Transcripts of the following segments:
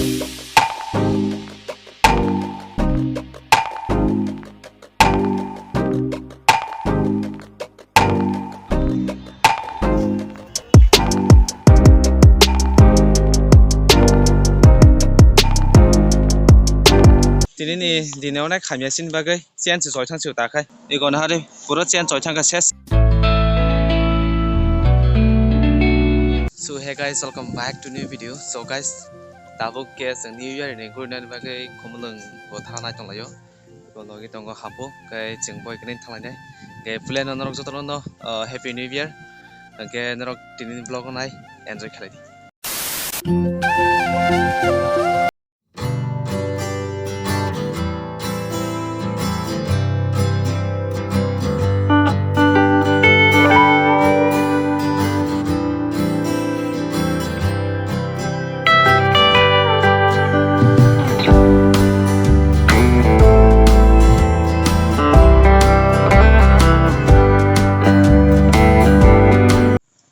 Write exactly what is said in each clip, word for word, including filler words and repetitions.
Tini ni dini onek hamya sini bagwi change choi thang si ta khai. Ego nahari pura change choi thang kha ses. So hey guys, welcome back to new video. So guys, tabuk ke chwng New Year ni gurina ni bagwi Khumulwng bo thana nai tong laio. Bo logi tongo hapo, khe chwng boi khe thang lainai. Khe plan no norok jotono no, uh, Happy New Year. Khe norok tini ni vlog no nai enjoy khlai di.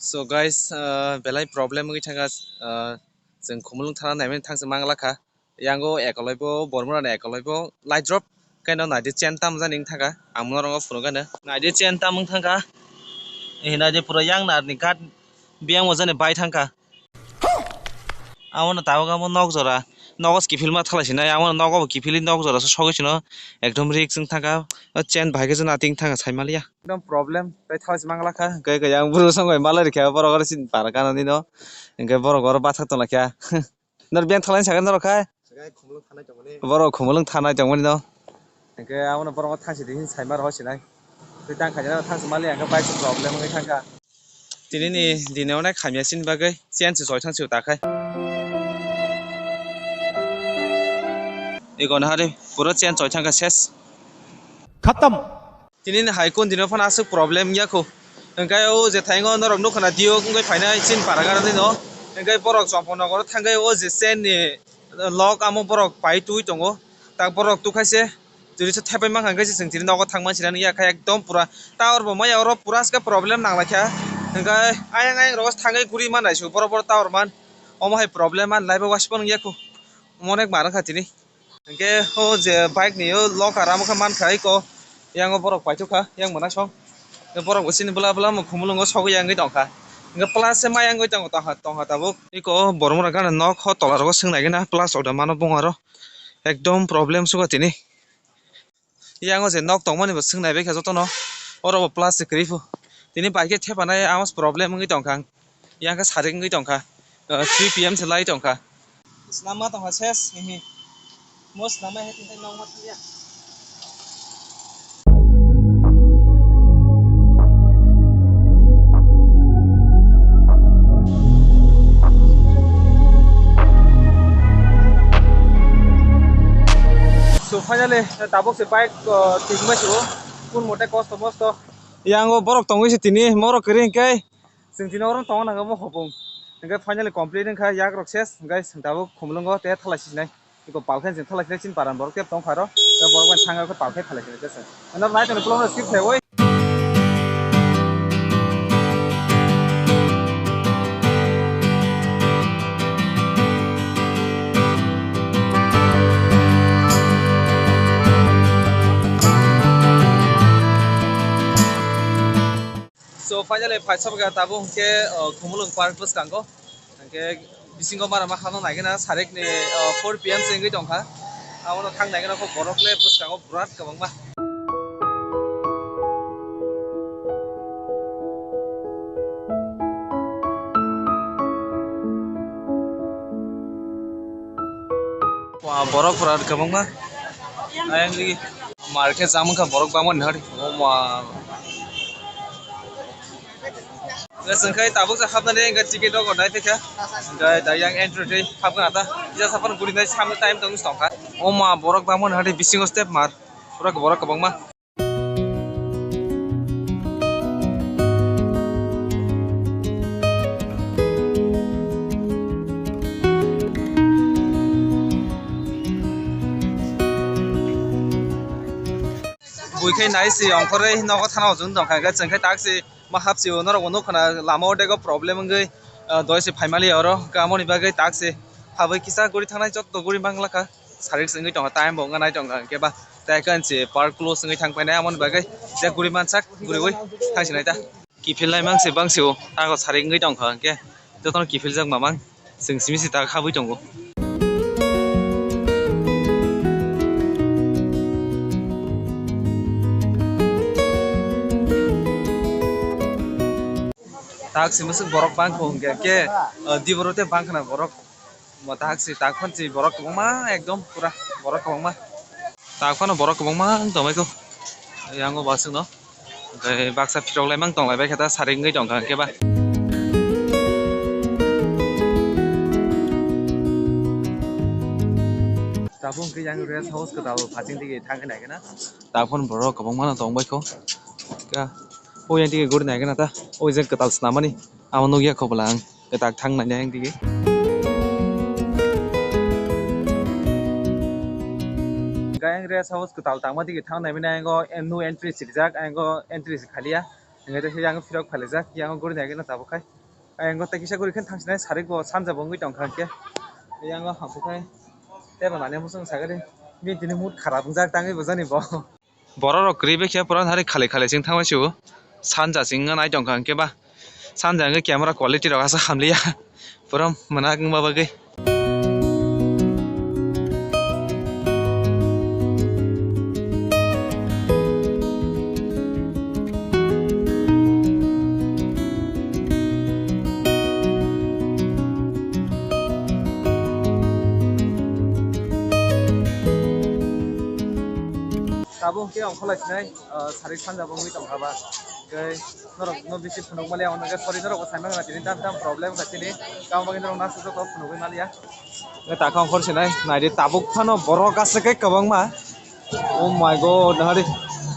So guys, uh, belai problem wngwi thangkha, uh, chwng Khumulwng thana naimani thangsi mangla kha. Yango ekolai bo, Bormura ni ekolai bo, light drop, khe no naidi chain tam jani wng thangkha, ang norok phunukgano. Naidi chain tam wng thangkha, eh, naidi pura yang narni gat biyang bo jani bai thangkha. Amo no tabuk amo nok jora, nogo kiphilma thalai sinai, amo no nogo bo kiphilwi nok jora so sogwi sino, ekdom risk wng thangkha, o chain bahai khe jana ting thangkha saimaliya. Ekdom problem, tei thalai si mangla kha, hwnkhe khe yang bwrwi songwi malai rikha, borok oro chini para gana nino, hwnkhe borok oro bathak tonglaikha. Nor biyang thalai sakha norok khai? Sakha Khumulwng thanai tongmani. Borok Khumulwng thanai tongmani no. Hwnkhe abono borok thangsi di hin saima rw sinai. Tei tang khaina thangsi mali ang khe bike problem wngwi thangkha. Tini ni dini onek hamya sini bagwi change choi thang si ta khai. Ego nahari pura change choi thangkha ses. Khatam. Tini ni hai kon dino phano aswk problem ya kho. Hwnkhe o je thaingo norok nukha na diyo wngwi phainai chini para gana nino. Hwnkhe borok Chompo nogoro thangwi o je chain ni lock amo borok pai twi tongo. Tak borok tukhaise twi se thepai mankha hwnkhe se chwng tini nogo thangma sina nukya khe ekdom pura tower bo maya oro pura se problem nanglaikha. Hwnkhe ayang ayang rogo thangwi guri manai se borok borok tower man. Omo hai problem man laibo wasipang ya kho. Omo onek mar wngkha tini. Hwnkhe o je bike ni o locker amo khe mankha eko, yang o borok paithok kha yang mwnaisong. Borok bo chini bwla bwla Khumulwngo sogwi yang wngwi tongkha. Hwnkhe plus se ma yang wngwi tongo tongkha tabuk. Eko o Bormura gana nok ho tola rogo swngnai gana plus order mano bung aro. Ekdom problem suka tini. Yang o je nok tongmani bo swngnai bai kha jotono. Oro bo plus se kwrwi pho. Tini bai khe thepanai amo problem wngwi tongkha. Yang khe sarik wngwi tongkha, uh, three P M se lai tongkha. Snamma tongkha ses, hihi. Mo snamma he tini nok ma thangya. So finally, tabuk se bike, uh, tikma se o. Kun mote kosto mosto. Yang o borok tongwi se tini, morok kwrwi hwnkhe. Chwng tini oro tongo nang omo hopung. Hwnkhe finally complete wngkha yak rok ses, hwnkhe chwng tabuk Khumulwngo tei thalai sinai. Eko palkhe chwng thalai sinai chini paran borok tei tongkha ro. Tei borok bai thangwi khe palkhe thalai sinai tei chwng. Ano nai tongni vlog no skip khlaiwi. So finally phaisok ya tabuk hwnkhe, uh, Khumulwng park bwskango. Hwnkhe bisingo mara ma khano naigena sarik ni, uh, four P M se wngwi tongkha. Abono thang naigena kho borok le bwskango birat kwbangma. Wa borok birat kwbangma. Ayang di mar khe jam wngkha borok bangmani hari. Oma. Chwng khai tabuk sa hapnani hwnkhe ticket rok nai phaikha. Hwnkhe da yang entry tei hapgana ta. Kisa sapan guri nai samno time tong tongkha. Oma borok bangmani hari bisingo step mar. Pura borok kwbangma. Buikhai nai se ongkhorwi nogo thana o chwng tongkha, hwnkhe chwng khe tak se ma hapsio norok bo nukha na lama o dego problem wngwi, ah, doi se phaimali oro, hwnkhe amoni bagwi tak se Habwi kisa guri thangnai, jotto guri manglakha. Sarik se wngwi tongo, time bo wngna nai tongkha hwnkhe ba. Tei kanchi park close wngwi thang painai, amoni bagwi je guri mansak, guriwi thangsinai ta. Kiphil lai mang se bang se o, tago sarik wngwi tongkha hwnkhe jotono kiphiljak mamang, chwng simi se ta khabwi tongo. Tak se mwswk borok bang kho hwnkhe, hwnkhe, ah, diboro tei bang khna borok. Mo tak si, tak phano si borok kwbangma, ekdom pura borok kwbangma. Tak phano borok kwbangma wng tongbaikho. Yango baswkno. Oke, baksa phirok laimang tong laibaikha ta, sari wngwi tongkha hwnkhe ba. Tabuk hwnkhe yang rest house kwtal phasing digi thangwi naikhe na. Tak phano borok kwbangma no tongbaikho. Ka, o yang digi guri naikhe na ta. O jeng kwtal swnamani. Amo nukya kho bwla ang kwtak thang nai nai ang digi. Gayang rest house kwtal tangma digi thang nai mani ang o no entry swijak, ang o entry se khaliya. Ang o phirok phalaijak, yang o guri nai gana tabuk khai. Ang o tei kisa guri khe thang sinai sarik bo sanja bo wngwi tongkha hwnkhe. Yang o hampu khai tei bo nani musung sagari. Bini tini mood kharap wngjak tangwi bo jani bo. Borok rok kwrwi bai khe pura hari khali khali chwng thangbai sio. Sanja chwng nai tongkha hwnkhe ba. Sanja hwnkhe camera quality rok aswk hamliya. Pura mwnak wngma bagwi. Tabuk hwnkhe ongkholai sinai, ah, sarik sanja bo wngwi tongkha ba. Hwnkhe norok no bisi phunuk maliya, hwnba khe sorry norok bo sai mangna tini tam tam problem kha chini. Tamo bagwi norok no aswk joto phunugwi maliya. Hwnkhe takha ongkhor sinai, naidi tabuk phano borok aswk khe kwbangma. Oh my God, nahari.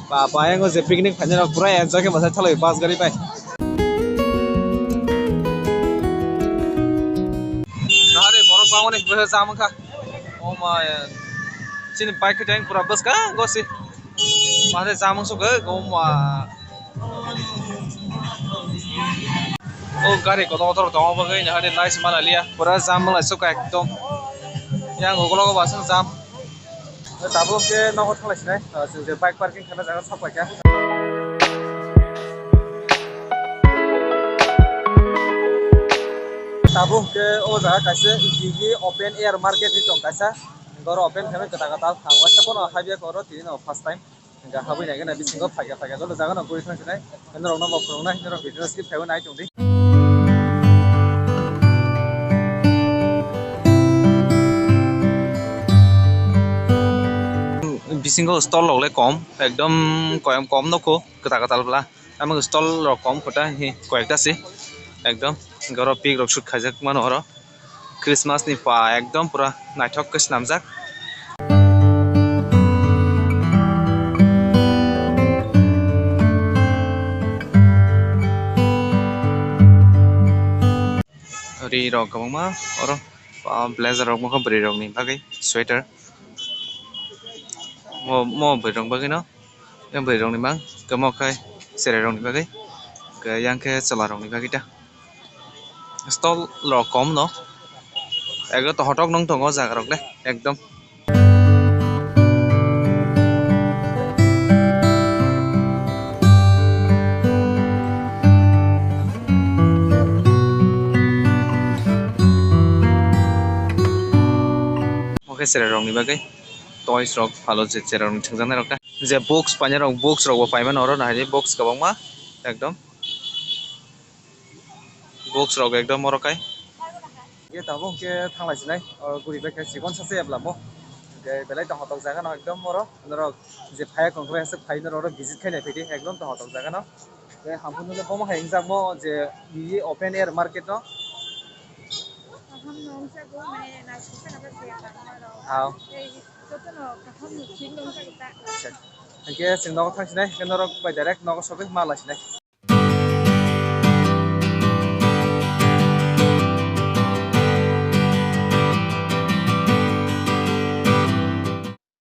Ba, ba, yang o je picnic phainai rok pura enjoy khe mwsai thalai bus gari bai. Nahari borok bangmani bwsai jam wngkha. Oh my. Chini bike khe teng pura bwskango se. Mare jam wngsukha, oh my. O gari kotor kotor tongo bagwi nahari nice manaliya. Pura jam wnglaisukha ekdom. Yang ukulok o bo aswk jam. Tabuk khe nogo thanglai sinai, ah, chwng je bike parking khaina jaga sok paikha. Tabuk khe o jaga kaisa Gigi open air market hinwi tong kaisa. Oro open khaimani kwtal kwtal thang waisa bono habya khe oro tini no first time. Hwnkhe habwi naikhe na bisingo phaikha phaikha joto jaga no guri thang sinai. Norok no bo phunuknai, norok video skip khaiwi nai tongdi. Bisingo stall rok le kom, ekdom kom, kom nukho, kwtal kwtal bwla. Amo stall rok kom kwtal hi koyekta se, ekdom oro pik rok shoot khaijak mano oro. Christmas ni pa ekdom pura naithok khe swnamjak. Ri rok kwbangma oro, ah, blazer rok mokhe bwrwi rokni bagwi sweater. Mo, mo bwrwi rok bagwi no. Yang bwrwi rokni mang, khe mo khe cherai rokni bagwi, khe yang khe chwla rokni bagwi ta. Stall rok kom no, ekdom to hotok nung tongo jaga rok le, ekdom. Mo khe cherai rokni bagwi toys rok phalo je cherai rokni thwngjaknai rok ta. Je books painai rok, books rok bo paimano oro naidi books kwbangma ekdom. Books rok ekdom oro kai. Ye tabuk hwnkhe thanglai sinai, o guri bai khe chikon sache ebla mo. Hwnkhe belai tongthok jaga no ekdom oro. Norok je phaiya kongkhlai aswk phai norok oro visit khainai phaidi ekdom tongthok jaga no. Tei hampano le bomo hai wngjakmo je ye open air market no. Kaham no wngjago, mane naisik kheno khe se kaham no. Aw. Tei jotono kaham no thik no wngjago ta. Acha. Hwnkhe chwng nogo thang sinai, hwnkhe norok bai direct nogo sogwi ma lai sinai.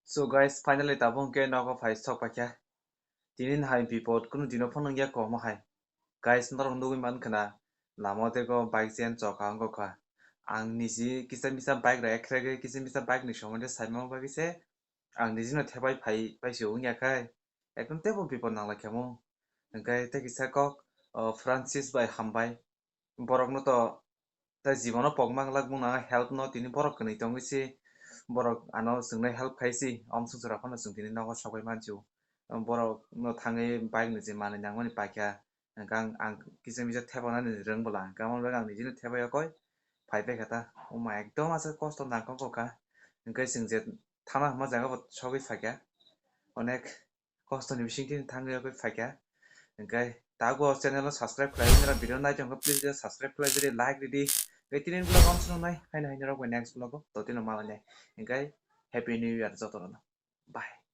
So guys, finally tabuk hwnkhe nogo phai sok paikha. Tini hai bipod kunu dino phano wngya komo hai. Guys, norok nugwi mankha na, lama o teibo bike chen chokha wngkha. ang niji kisa misa bike rok ekhragwi kisa misa bike ni somondo saimano bagwi se ang nijino thepai phai paisio wngya khai ekdom teibo bipod nanglaikha mo. Hwnkhe tei kisa kok, o, Francis bai hambai. Borokno to tei jibono pokma glak mung nang help no tini borok kwnwi tongwi si borok ano chwngno help khai si om sungsora phano chwng tini nogo sogwi mansiu. Borok no thangwi bike ni je manwi nangmani paikha hwnkhe ang, ang kisa misa thepanani rwng bwla hwnkhe amo bagwi ang nijino thepai yakoi phai paikha ta. Omo ekdom aswk kosto nangkok kha hwnkhe chwng je thana hwnma jaga bo sogwi phaikha onek kosto ni bisingtwi thangwi yakoi phaikha. Hwnkhe tabuk o channel no subscribe khlai nai, video nai tongkha, please subscribe khlai di, like ridi. Hwnkhe tini vlog om swnamnai, haino haino rok bai next vlog o totino malai nai. Hwnkhe happy new year joto rokno. Bye.